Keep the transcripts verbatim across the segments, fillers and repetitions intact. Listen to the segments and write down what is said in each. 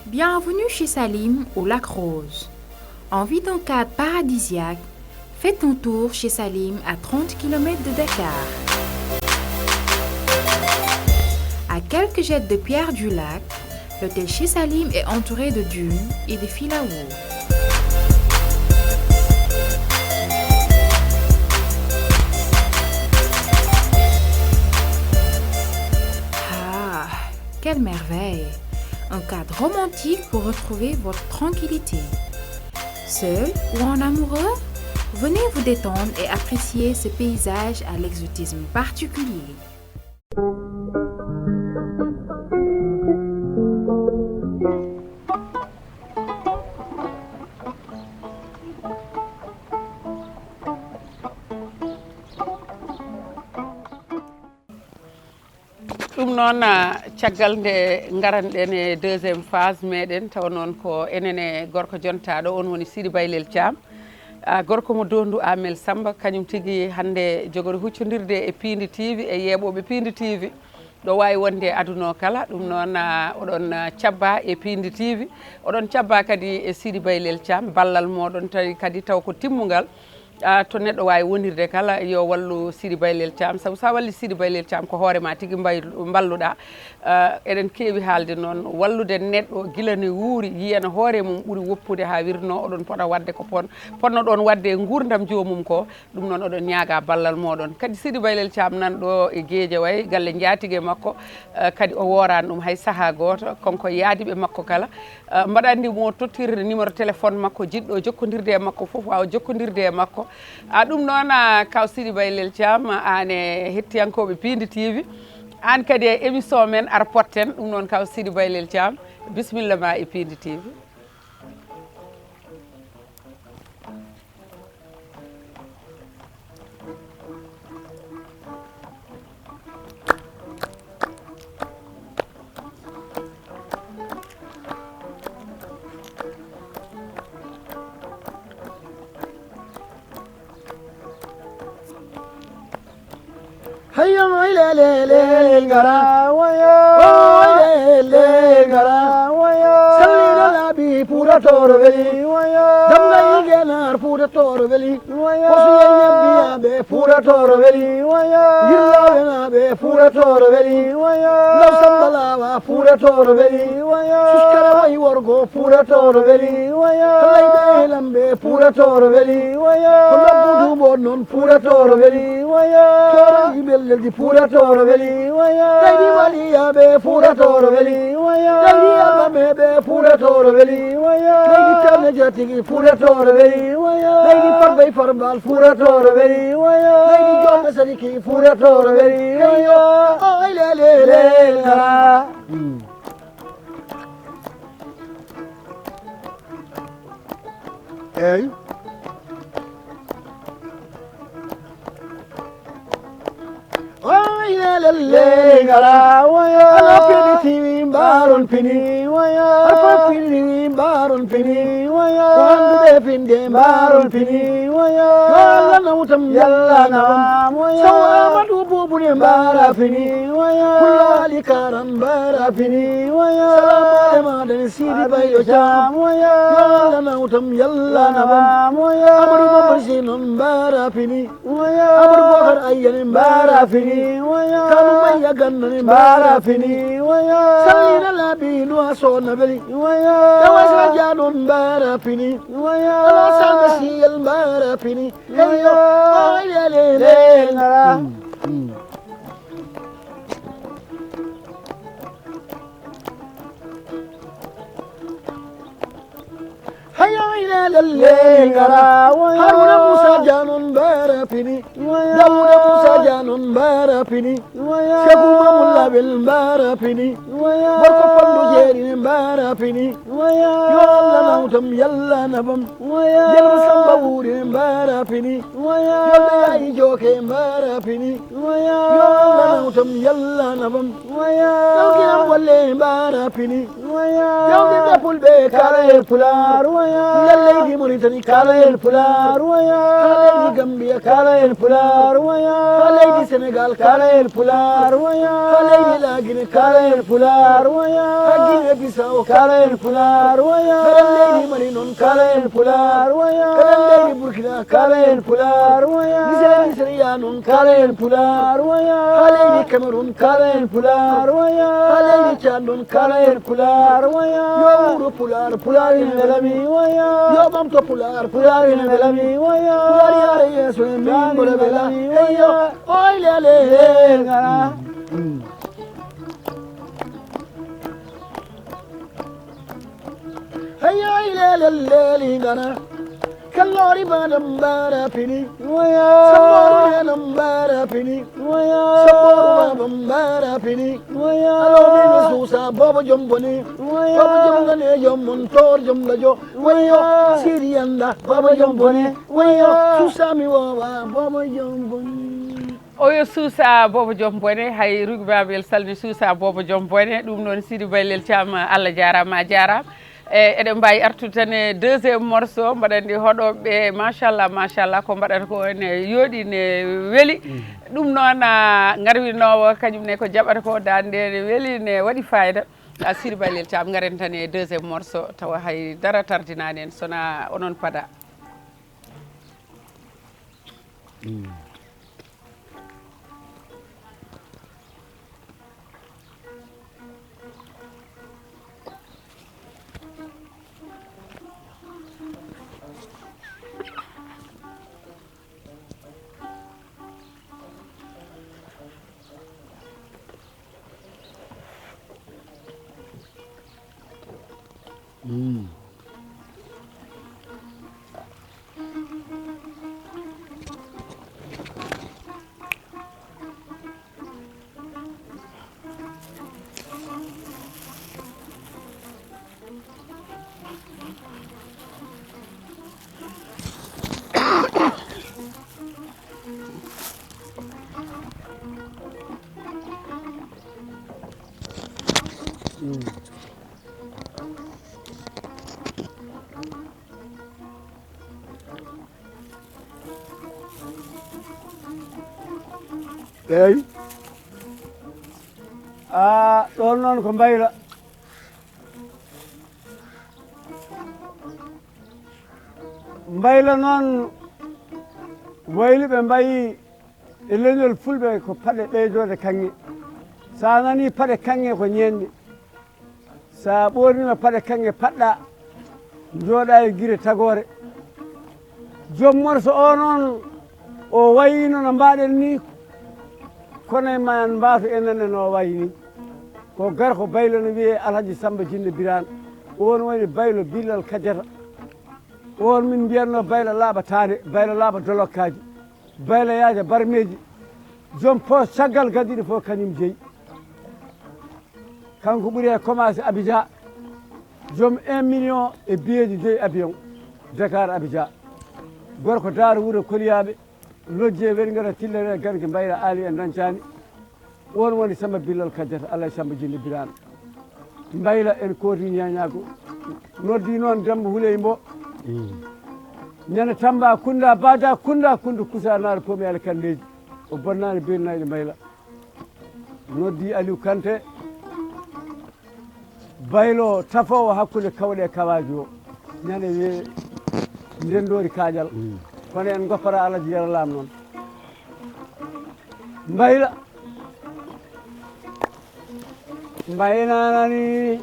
Bienvenue chez Salim au Lac Rose. Envie d'un cadre paradisiaque ? Faites un tour chez Salim à trente kilomètres de Dakar. À quelques jets de pierre du lac, l'hôtel chez Salim est entouré de dunes et de filao. Ah, quelle merveille ! Un cadre romantique pour retrouver votre tranquillité. Seul ou en amoureux ? Venez vous détendre et apprécier ce paysage à l'exotisme particulier. Ɗum noon, ah, caggal nde ngaranɗen e deuxième phase meɗen, tawa noon ko enen e gorko jontaaɗo, on woni Sidi Baylel Thiam. Ah, gorko mo Dondu Amel Samba, kañum tigi hannde jogori huccondirde e Piindi T V, e yeeɓooɓe Piindi T V. Ɗo waawi wonde e aduna o kala, ɗum noon, ah, oɗon, ah, cabba e Piindi T V, oɗon cabba kadi e Sidi Baylel Thiam, ballal mooɗon tawi kadi taw ko timmungal. Ah, to neɗɗo waawi wonirde kala, yo wallu Sidi Baylel Thiam, sabu so a walli Sidi Baylel Thiam, ko hoore ma tigi mbaylu-, mballuɗa. Ah, eɗen keewi haalde noon, wallude neɗɗo gila ne wuuri, yiyana hoore mum ɓuri woppude haa wirno, oɗon pota waɗde ko pon-, ponnoɗon waɗde e nguurndam joomum ko, ɗum noon oɗon ñaaga ballal mooɗon. Kadi Sidi Baylel Thiam nan ɗo e Guédiawaye, galle njaatige makko, ah, kadi o wooraani ɗum hay sahaa gooto, kanko e yaadiiɓe makko kala. Ah, mbaɗa anndi mo tottirde numéro téléphone makko, jiɗɗo jokkondirde e makko fof waawa jokkondirde e makko. Ah, ɗum noon, ah, kaw Sidi Baylel Thiam, aan e hettiyankooɓe Piindi T V, aan kadi e émission men Ar Potten, ɗum noon kaw Sidi Baylel Thiam, bisimilla ma e Piindi T V. Hayya, oy lele, lele, ngara. Wayo. Oy lele, lele, ngara. Wayo. Sallina laabi, Fuuta Tooro weli. Wayo. Damga Yigenar, Fuuta Tooro weli. Wayo. Kosu yen yebbiyaɓe, Fuuta Tooro weli. Wayo. Yirlaɓenaɓe, Fuuta Tooro weli. Wayo. Law Samba Laawa, Fuuta Tooro weli. Wayo. Suskara wayi worgo, Fuuta Tooro weli. Wayo. Halayɓe helamɓe, Fuuta Tooro weli. Wayo. Ko lobbudu mon noon, Fuuta Tooro weli. Wayo. Tooro yimɓe leldi, Fuuta Tooro weli. Wayo. Leydi Maliyaɓe, Fuuta Tooro weli. Wayo. Leydi Almameɓe, Fuuta Tooro weli. Wayo. Leydi Tane Jatigi, Fuuta Tooro weli. Wayo. Leydi Farba e Farbal, Fuuta Tooro weli. Wayo. Leydi Jooɓe Sadiki, Fuuta Tooro weli. Wayo. Oy lele, lele, ngara. Hmm. Eey. Oy lelele, ngara. Wayo. Ala pini tiwi mbaron pini. Wayo. Alfa pini mbaron pini. Wayo. Ko annduɓe finde mbaron pini. Wayo. Yo Allah nawtam, yalla nawam. Wayo. Saw Amadou Boubou ne mbara fini. Wayo. Pullo Ali Karan mbara fini. Wayo. Salamu aleykum, Sidi Bayo Thiam. Wayo. Yo Allah nawtam, yalla nawam. Wayo. Amadou Mamadou Sy noon mbara fini. Wayo. Amadou Bokar Ayyane mbara fini. Wayo. Kanu Mayya Gannane mbara fini. Wayo. Sallina laabi Nuwa Sona weli. Wayo. Yawasa Dia noon mbara fini. Wayo. Alassane Siyel mbara fini. Heyo. Wayo. Oy lele, lele, ngara. Mm, mm. Hayo ina lalle ngara. Haruna Musa Janon mbara fini. Dawuda Musa Janon mbara fini. Seku Mamun Label mbara fini. Gorko Pandu Jeeri ne mbara fini. Yo Allah nawtam, yalla nabam. Yalla Samba Wuri ne mbara fini. Yalla Yayi Joke mbara fini. Yo Allah nawtam, yalla nabam. Yawkinam Bolle mbara fini. Yawɓe Fulɓe, kaala en pulaar, waya. Nder leydi Mauritanie, kaala en pulaar, waya. Haa leydi Gambia, kaala en pulaar, waya. Haa leydi Senegal, kaala en pulaar, waya. Haa leydi Lagine, kaala en pulaar, waya. Haa Guinée Bissau, kaala en pulaar, waya. Haa leydi Mali noon, kaala en pulaar, waya. Haa leydi Burkina, kaala en pulaar, waya. Nigeria, Nigeria noon, kaala en pulaar, waya. Haa leydi Cameroun, kaala en pulaar, waya. Haa leydi Tchad noon, kaala en pulaar, waya. Yo wuuro pulaar, pulaar ina welami, waya. Yo ɓamto pulaar, pulaar ina welami, waya. Pulaar yaara yeeso e min mboɗo wela, eyyo. Oy lele, ngara. Hey, oy lele, leli ngara. Kallori bana mbara pini. Waya. Samboru nena mbara pini. Waya. Samboru baba mbara pini. Waya. Alo mino susa bobo jomboni. Waya. Bobo jomgane jom montor jom lajo. Wayo. Waya. Siri yanda bobo jomboni. Wayo. Waya. Susa mi wawa bobo jomboni. Oyo suusa boobo joom bone, hay rugbaɓe el salmi suusa boobo joom bone. Ɗum noon Sidi Baylel Thiam, Allah jaaraama, a jaaraama. E, eɗen mbaawi artude tan e deuxième morceau, mbaɗa anndi hoɗooɓe, machallah, machallah, ko mbaɗata ko ene yooɗi, ne weli. Ɗum noon, a, ngarwinoowo, kañum ne ko jaɓata ko, dande ne weli, ne waɗi fayida. A, Sidi Baylel Thiam, ngaren tan e deuxième morceau, tawa hay dara tardinaani en, sona onon pada. Eyi. A, ɗon noon ko Mbayla. Mbayla noon, wayluɓe mbayi e leñol Fulɓe ko paɗe ɓeydoode kaŋŋe. So a nanii paɗe kaŋŋe ko ñeeñɗe. So a ɓoorniima paɗe kaŋŋe paɗɗa, njooɗa e gire tagoore. Joom morso o noon, o wayiino no mbaɗen ni, kono e ma en mbaatu enen ne no o wayi ni. Ko garko Baylo no wiyee Alhaji Samba Jinne Biraan. O won woni Baylo Billal Kajata. O won min mbiyatno Baylo Laaɓa Taane, Baylo Laaɓa Dolokkaaji, Baylo Yaaja Barmeeji. Joom poos caggal gadiiɗo fof kañum jeyi. Kanko ɓuri e commencé Abidjan. Joom un million e biyeeji joyi avion. Dakar Abidjan. Gorko Daara Wuro Koliyaaɓe. Lojji e Welngara Tillere Gange Mbayla Aali en Dañcaani. Oon woni Samba Billal Kajjata, Alhaji Samba Jinne Biraan. Mbayla en kooti ñaañaago. Noddi noon Demba Huley Mbo. Ñande Tamba Kunda, Bada Kunda, Kundu Kusa, Naar Poomi Alkandeeji. O bonnaani Birnayɗo Mbayla. Noddi Aliou Kanté. Baylo tafoowo hakkunde kawɗe e kawaaji o. Ñande wiye ndendoori kaaƴal. Kono en ngoppata Alhaji Yero Lam noon. Mbayla. Mbayla nani.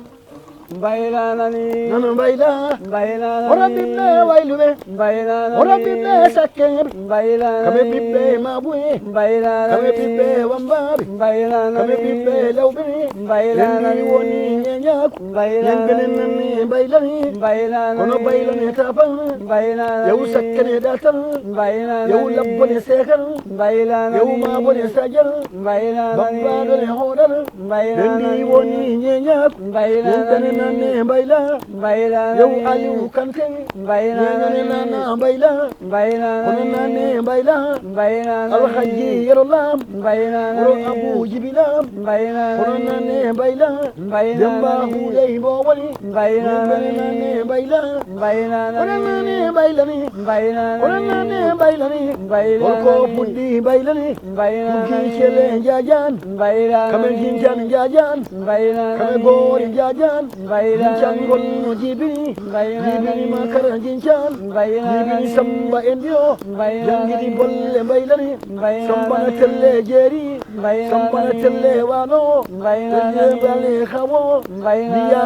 Mbayla nani. Nana Mbayla. Mbayla nani. Hono ɓiɓɓe wayluɓe. Mbayla nani. Hono ɓiɓɓe sakke. Mbayla nani. Kaɓe ɓiɓɓe maɓuye. Mbayla nani. Kaɓe ɓiɓɓe wambaaɓe. Mbayla nani. Kaɓe ɓiɓɓe lawɓe. Mbayla nani. Woni ñeñaaku. Mbayla nani. Ñande nanni Mbayla nani. Mbayla nani. Kono Mbayla ne tapa. Mbayla nani. Yewu sakkene datal. Mbayla nani. Yewu labbone sekal. Mbayla nani. Yewu mabone sajal. Mbayla nani. Babbaɗo ne hoɗal. Mbayla nani. Woni ñeñaaku. Mbayla nani. Nane mbayla, mbayla, yow Aliou Kanté, mbayla, nane nana mbayla, mbayla, kono nane mbayla, mbayla, Alhaji Yero Lam, mbayla, wuro Abu Jibi Lam, mbayla, kono nane mbayla, mbayla, Demba Huley Mbo Wali, mbayla, nane mbayla, mbayla, kono nane mbayla ni, mbayla, kono nane mbayla ni, mbayla, holko fuɗɗi mbayla ni, mbayla, fuɗɗi cele jajan, mbayla, kame jinjan jajan, mbayla, kame gori jajan, mbayla, jincan gol no jibini, mbayla, jibini makara jincan, mbayla, jibini samba endio, mbayla, jangidi bolle mbaylani, mbayla, samba na telle jeri, mbayla, samba na telle wano, mbayla, telle bale hawo, mbayla, biya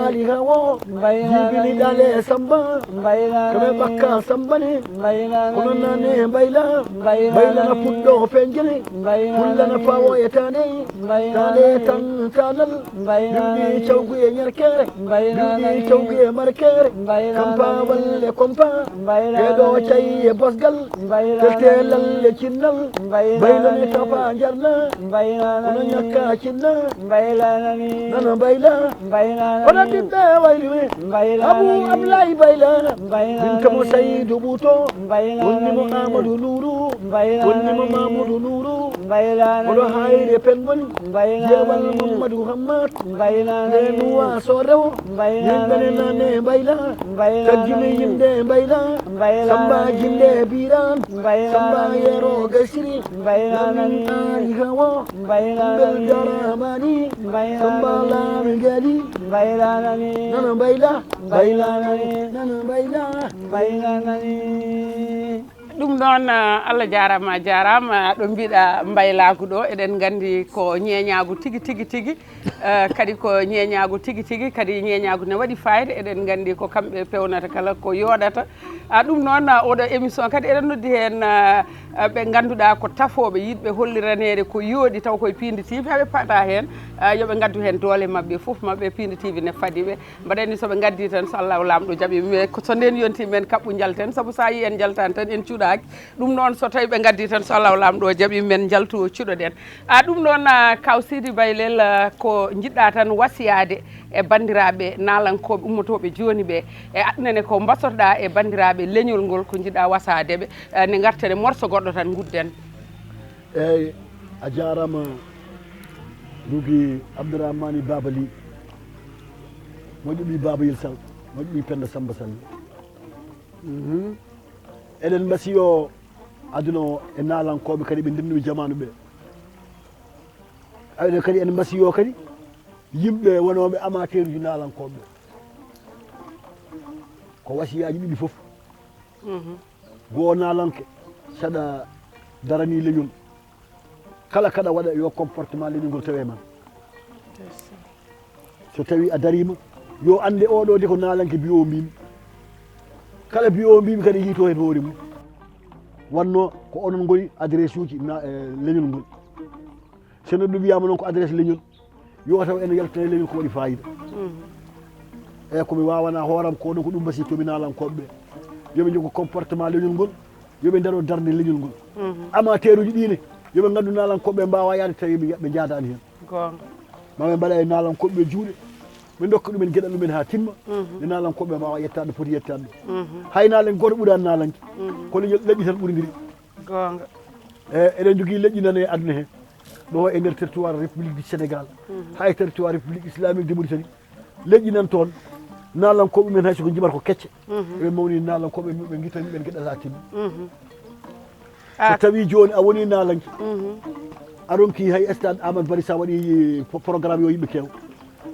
ali hawo, mbayla, jibini dale samba, mbayla, kame bakka sambani, mbayla, kono nane mbayla, mbayla, mbayla na puddo fenjeli, mbayla, pulla na fawo etane, mbayla, tane tan tanal, mbayla, bimbi chawgu e nyarkere, mbayla, bimbi chawgu e markere, mbayla, kampa balle kompa, mbayla, edo chay e bosgal, mbayla, tete lalle cinnal, mbayla, mbayla ne tapa jarna, mbayla, kono nyakka cinna, mbayla nani, nana mbayla, mbayla, kono nani, bibbe wayli, mbayla, Abu nani, Ablaye mbayla, mbayla, binta mo nani, Saydu Buto, mbayla, wonni mo nani, Amadou Nourou, mbayla, wonni mo nani, Mamadou Nourou, mbayla, oɗo nani, hayre pen boni, mbayla, jewal nani, Mamadou Hammat, mbayla, nde nani, nuwa so rewo, mbayla, yimɓe ne nani, nane mbayla, mbayla, taggini nani, yimɓe mbayla, mbayla, samba nani, jinde biran, mbayla, samba nani, yero gasiri, mbayla, nani, nani, ari hawo, mbayla, bel nani, daramani, mbayla, samba nani, lami gadi, mbayla, nani, nana mbayla, mbayla, nani, nana mbayla, mbayla, nani. Ɗum noon, ah, Allah jaaraama, a jaaraama. Ɗo mbiɗa mbaylaagu ɗo, eɗen nganndi ko ñeeñaagu tigi, tigi, tigi. Eh, kadi ko ñeeñaagu tigi, tigi, kadi ñeeñaagu ne waɗi faayda. Eɗen nganndi ko kamɓe pewnata kala ko yooɗata. Ah, ɗum noon, ah, oɗo émission kadi eɗen noddi heen, ah, ah, ɓe ngannduɗaa ko tafooɓe, yiɗɓe holliraneede ko yooɗi taw koye Piindi T V, haɓe paɗa heen, ah, yo ɓe ngaddu heen doole maɓɓe, fof maɓɓe Piindi T V ne fadi ɓe. Mbaɗen ni so ɓe ngaddi tan, so Allahu Laamɗo jaɓi, mais ko so ndeen yonti men kaɓɓu njalten, sabu so a yii en njaltaani tan en cuɗaaki. Ɗum noon so tawi ɓe ngaddi tan, so Allahu Laamɗo jaɓi men njaltu cuɗoɗen. A ɗum noon, ah, kaw Sidi Baylel, ah, ko njiɗɗa tan wasiyaade e banndiraaɓe naalankooɓe ummotooɓe jooni ɓe, e aɗnene ko mbasotoɗa e banndiraaɓe leñol ngol, ko njiɗɗa wasaade ɓe, eh, ne ngarten e morso goɗɗo tan ngudden. Eyyi, a jaaraama Rugi Abdourahmani Baba Ly, moƴƴo ɓii Baba Yel Sall, moƴƴo ɓii Penda Samba Sall. Mhm. Eɗen mbasiyo aduna o e naalankooɓe kadi ɓe ndenndumi jamaanu ɓe. Eɗen kadi eɗen mbasiyo kadi yimɓe wonooɓe amateur uji naalankooɓe ɓe. Ko wasiyaaji ɗiɗi fof. Mhm. Goo naalanke, saɗa darani leñol. Kala kaɗa waɗa yo comportement leñol ngol tawe ma. So tawi a darima, yo annde oɗo de ko naalanke biyo mbimi. Kala biyo mbimi kadi yiito heen hoore mum. Wanno ko onon ngoni adresse uji na, eh, leñol ngol. So neɗɗo wiyama noon ko adresse leñol, yo taw ene yaltina e leñol ko waɗi fayida. Mhm. Eyyi, komi wawana hooram ko ɗum, ko ɗum mbasiytomi naalankooɓe ɓe. Yoɓe jogo comportement leñol ngol, yoɓe ndaro darnde leñol ngol. Mhm. Amateur uji ɗi ne, yoɓe ngandu naalankooɓe ɓe mbawa yaade tawi ɓe, ɓe jaadani heen. Goonga. Ma ɓe mbaɗa e naalankooɓe ɓe juuɗe, ɓe ndokka ɗumen geɗal ɗumen ha timma. Mhm. Nde naalankooɓe ɓe mbawa yettaade ɗo foti yettaade ɗo. Mhm. Hay naalanke gooto ɓuran naalanke. Mhm. Ko leñol leƴƴi tan ɓurindiri. Goonga. E, eɗen jogii leƴƴi nane e aduna he. Ɗo e nder territoire République du Sénégal, mhm, haa e territoire République Islamique de Mauritanie, leƴƴi nan toon, naalankooɓe men hay so ko njimata ko kecce, mhm, eɓe mawni naalankooɓe, ɓe ngitta yimɓe geɗal haa timmi. Mhm. So tawi jooni a woni naalanke, mhm, a ronki hay stade Amadou Barry, sa waɗi pro-, programme yo yimɓe keew,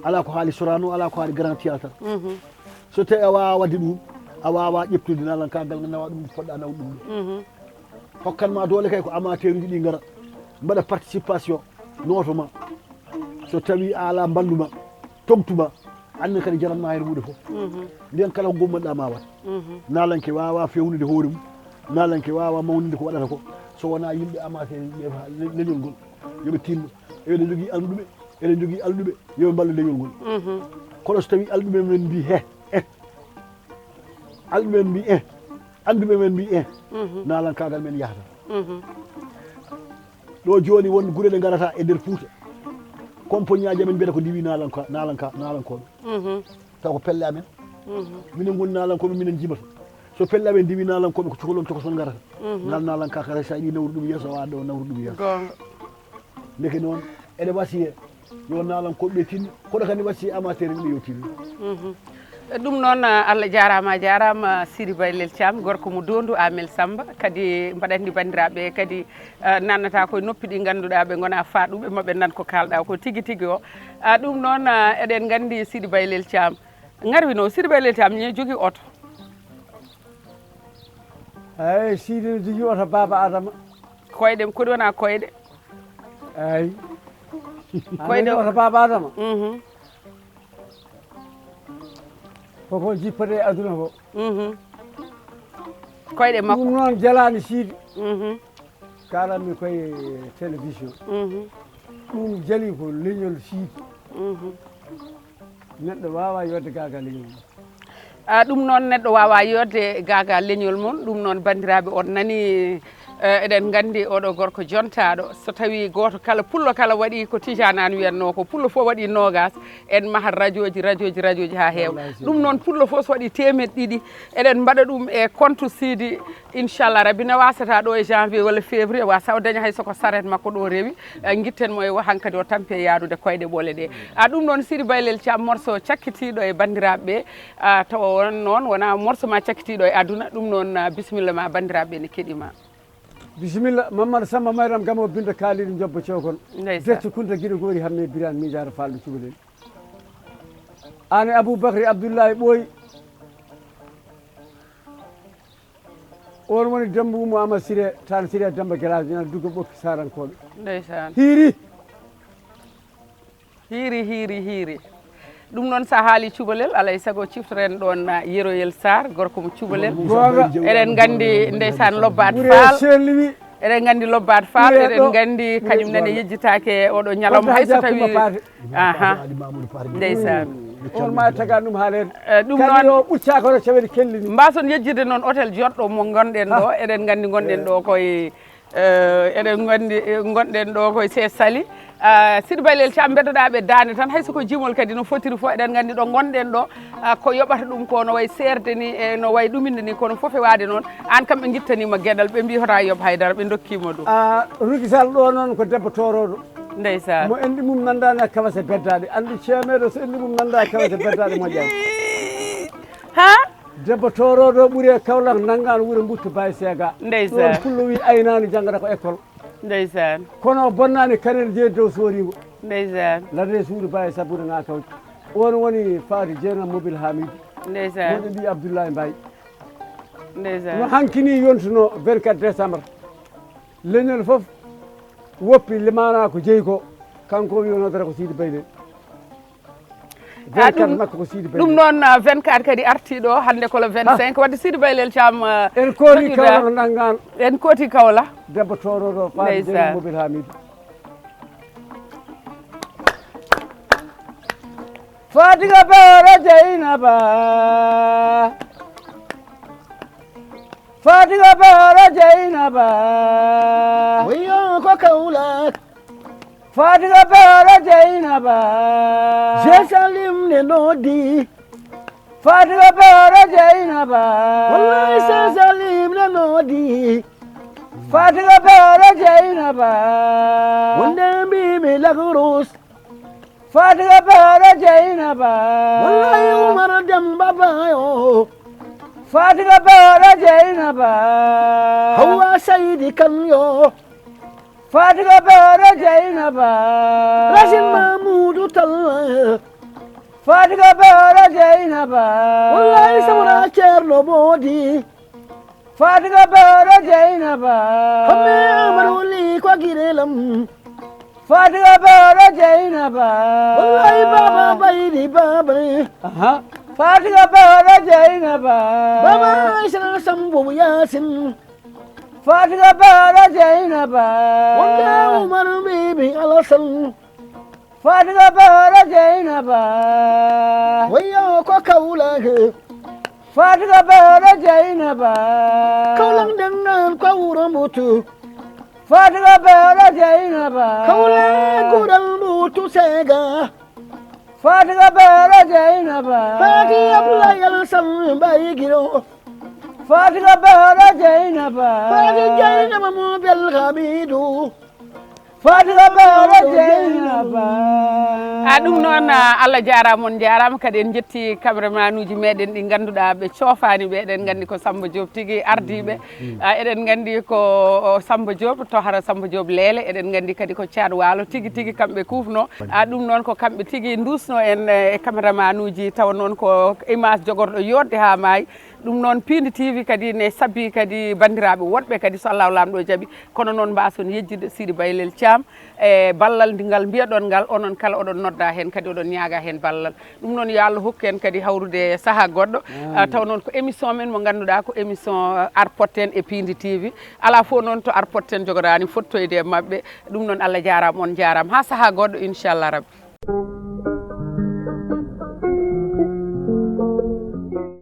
alaa ko haali Sorano, alaa ko haali Grand Théâtre. Mhm. So tawi a waawaa waɗde ɗum, a waawaa ƴeftude naalankaagal ngal, nawa ɗum, poɗɗa nawde ɗum ɗo. Mhm. Hokkan ma doole kay ko amateur uji ɗi ngara, mbaɗa participation, nooto ma. So tawi a alaa mballu ma, togtu ma, anne kadi jaran ma heen huunde fof. Mhm. Mbiyan kala ko gommanɗa ma waɗ. Mhm. Naalanke waawaa fewnude hoore mum, naalanke waawaa mawninde ko waɗata ko, so wonaa yimɓe amateur uji ɓe, le-, leñol ngol, yo ɓe tinno. Eɗen jogii alɗuɓe, eɗen jogii alɗuɓe, yo ɓe mballu leñol ngol. Mhm. Kono so tawi alɗuɓe men mbii he, eh, alɗuɓe men mbii eh, alɗuɓe men mbii eh, mhm, naalankaagal men yahata. Mhm. Ɗo jooni won gure ɗe ngarata e nder Fuuta. Compagnie aji amen mbiyata ko ndiwi naalanka, naalanka, naalankooɓe. Mhm. Taw ko pelle amen. Mhm. Minen ngoni naalankooɓe, minen njimata. So pelle amen ndiwi naalankooɓe, ko cukalon tokoson ngarata. Mhm. Ngal naalanka kala, so a yiɗi nawru ɗum yeeso, a wawa ɗo nawru ɗum yeeso. Goonga. Ndeke noon, eɗe wasiye yo naalankooɓe ɓe tinno, kono kadi wasiye amateur en ɓe yo tinno. Mhm. Ɗum noon, Allah jaaraama, a jaaraama, Sidi Baylel Thiam, gorko mo Dondu, Amel Samba. Kadi mbaɗa anndi banndiraaɓe kadi, eh, nannata koye noppi ɗi ngannduɗaa ɓe ngona faaɗuɓe, maɓe nan ko kaalɗa ko tigi tigi o. Ah, ɗum noon, ah, eɗen nganndi Sidi Baylel Thiam. Ngarwino, Sidi Baylel Thiam ne jogii oto. Eey, Sidi ne jogii oto Baaba Adama. Koyɗe, kodi wona koyɗe? Eey. Koyɗe. Oto Baaba Adama. Mhm. Koko jippata e aduna ko. Mhm. Koyɗe makko. Ɗum noon jalaani Sidi. Mhm. Kalanmi koye télévision. Mhm. Ɗum jali ko leñol Sidi. Mhm. Neɗɗo wawa yodde gaaga leñol mum. Ah, ɗum noon neɗɗo wawa yodde gaaga leñol mum. Ɗum noon banndiraaɓe on nani, eh, eɗen nganndi oɗo gorko jontaaɗo. So tawi gooto kala, pullo kala waɗi ko Tijaan Aan wiyatnoo ko, pullo fof waɗi noogas, en mahat rajooji, rajooji, rajooji haa heewa. Wallaay, ɗum noon pullo fof so waɗi teemeɗɗe ɗiɗi, eɗen mbaɗa ɗum e compte Sidi, inchallah rabbi, ne wasata ɗo e janvier walla février, wasa o daña hay soko saret makko ɗo rewi, eh, gitten mo e o hankadi o tampi e yaadude koyɗe ɓoole ɗe. Ah, ɗum noon Sidi Baylel Thiam, morceau cakkitiiɗo e banndiraaɓe ɓe, ah, tawa on noon wona morceau ma cakkitiiɗo e aduna, ɗum noon, ah, bisimilla ma, banndiraaɓe ɓe ne keɗima. Bisimilla, Mamadou Samba Mayram Gamo, bindo kaaliɗo Jobbo Cewkon. Ndeysaan. Decco Kunta Giɗo Goori Hamme Birane Miijaare Falɗo Cubalel. Aan e Aboubacry Abdoulaye Ɓooy. On woni Demba Oumou Amadou Siré, Tall Siré Demba Gelaajo, ina dugga ɓokki Sarankoɓe. Ndeysaan. Hiiri. Hiiri, hiiri, hiiri. Ɗum noon, so a haali cubalel, alaa e sago ciftoren ɗoon, ah, Yeroyel Sarr, gorko mo cubalel. Goonga. Eɗen nganndi, ndeysaan, Lobbaat Ɓure Faal. Selwi. Eɗen nganndi Lobbaat Faal, Ɓure eɗen ɗo. Nganndi kañum nene yejjitaake oɗo ñalawma, hay so tawi. Aha. Ndeysaan. On ma tagaan ɗum haaleede. Eh, ɗum kadi noon o ɓuccaa kono cawel kelli ni. Mbaason yejjirde noon hôtel joɗɗo mo ngonɗen ɗo. Ah. Eɗen nganndi ngonɗen ɗo koye Eh, eɗen nganndi, eh, ngonɗen ɗo koye Sesali. Ah, Sidi Baylel Thiam, mbeddoɗaa ɓe daande tan, hay so ko jimol kadi no fotiri fof, eɗen nganndi ɗo ngonɗen ɗo, ah, ko yoɓata ɗum ko no wayi seerde ni, e no wayi ɗuminde ni, kono fof e waade noon, aan kam ɓe ngittaniima geɗal, ɓe mbii hota yoɓ hay dara, ɓe ndokkiima ɗum. Ah, Ruki Sall ɗo noon ko debbo toorooɗo. Ndeysaan. Mo enɗi mum nanndaani e kawase beddaaɗe. Anndi ceemeeɗo so enɗi mum nanndaa e kawase beddaaɗe moƴƴaani. Ha? Debbo toorooɗo ɓuri e Kaolack, nanngaan wuro mbuttu Baye Sega. Ndeysaan. Ɗoon pullo wi aynaani janngata ko école. Ndeysaan. Kono o bonnaani kanel jeeri dow sooriingo. Ndeysaan. Ladde suudu Baye Sabbude ŋaa kawti. On woni Faati Jeena Mobil Hamidu. Ndeysaan. Woni ɓii Abdoulaye Mbaye. Ndeysaan. No hanki ni yontuno vingt-quatre décembre. Leñol fof woppi limaana ko jeyi ko. Kanko o wi o nodata ko Sidi Baylel. Ah, vingt-quatre ɗum, makko ko Sidi Baylel. Ɗum noon, ah, vingt-quatre kadi artii ɗo, hannde ko le vingt-cinq. Ah. Wadde Sidi Baylel Thiam, ah, en kooti Kawla ko nanngaan. En kooti Kawla. Debbo toorooɗo Faati Jeena Mobil Hamidu. Fatiga Beero Jeynaba. Fatiga Beero Jeynaba. Oyo ko Kawla. Fatiga Beero Jeynaba. Jerusalem ne noodi. Fatiga Beero Jeynaba. Wallahi Jerusalem ne noodi. Fatiga Beero Jeynaba. Wonde mbiimi Lac Rose. Fatiga Beero Jeynaba. Wallahi Umar Demba Bayo. Fatiga Beero Jeynaba. Hawa Saydi Kan yo. Fatiga Beero Jeynaba. Racine Mamoudou Tall. Fatiga Beero Jeynaba. Wallahi Sawra Ceerno Moodi. Fatiga Beero Jeynaba. Hamme Amar Wuli ko girelam. Fatiga Beero Jeynaba. Wallahi Baba Baydi Baba. Aha. Fatiga Beero Jeynaba. Baba Aisha Sambu Yasin. Fatiga Beero Jeynaba. Wonde Umar Bibi Alasan. Fatiga Beero Jeynaba. Wayo ko Kawla. Fatiga Beero Jeynaba. Kawla ndennan ko wuro mbutu. Fatiga Beero Jeynaba. Kawla gural mbutu. Tusega. Fatiga Bero Jainaba. Fati Abdoulaye Alassane Mbaye Guiro. Fatiga Bero Jainaba. Fati Jainaba mo Bel Hamidou. Fatiga Bero Jainaba. A ɗum noon, ah, Allah jaaraama, on njaaraama. Kadi en njetti caméraman uji meɗen ɗi ngannduɗaa ɓe coofaani ɓe. Eɗen nganndi ko Samba Diop tigi ardii ɓe. Ah, eɗen nganndi ko, o, Samba Diop, to hara Samba Diop Leele. Eɗen nganndi kadi ko Caat Waalo tigi tigi kamɓe kuufno. Ah, ɗum noon ko kamɓe tigi nduusno en, eh, e caméraman uji, tawa noon ko image jogorɗo yooɗde haa maayi. Ɗum noon Piindi T V kadi ne sabbi kadi banndiraaɓe woɗɓe kadi, so Allahu Laamɗo jaɓi. Kono noon mbaason yejjitde Sidi Baylel Thiam e ballal ndi ngal mbiyaɗon ngal, onon kala oɗon nodda heen kadi oɗon ñaaga heen ballal. Ɗum noon yo Allah hokku en kadi hawrude sahaa goɗɗo. Ah, taw noon ko émission men mo ngannduɗaa ko émission, ah, Arpotten e Piindi T V. Alaa fof noon to Arpotten jogoraani fottoyde e maɓɓe. Ɗum noon Allah jaaraama, on njaaraama. Haa sahaa goɗɗo, inchallah rabbi.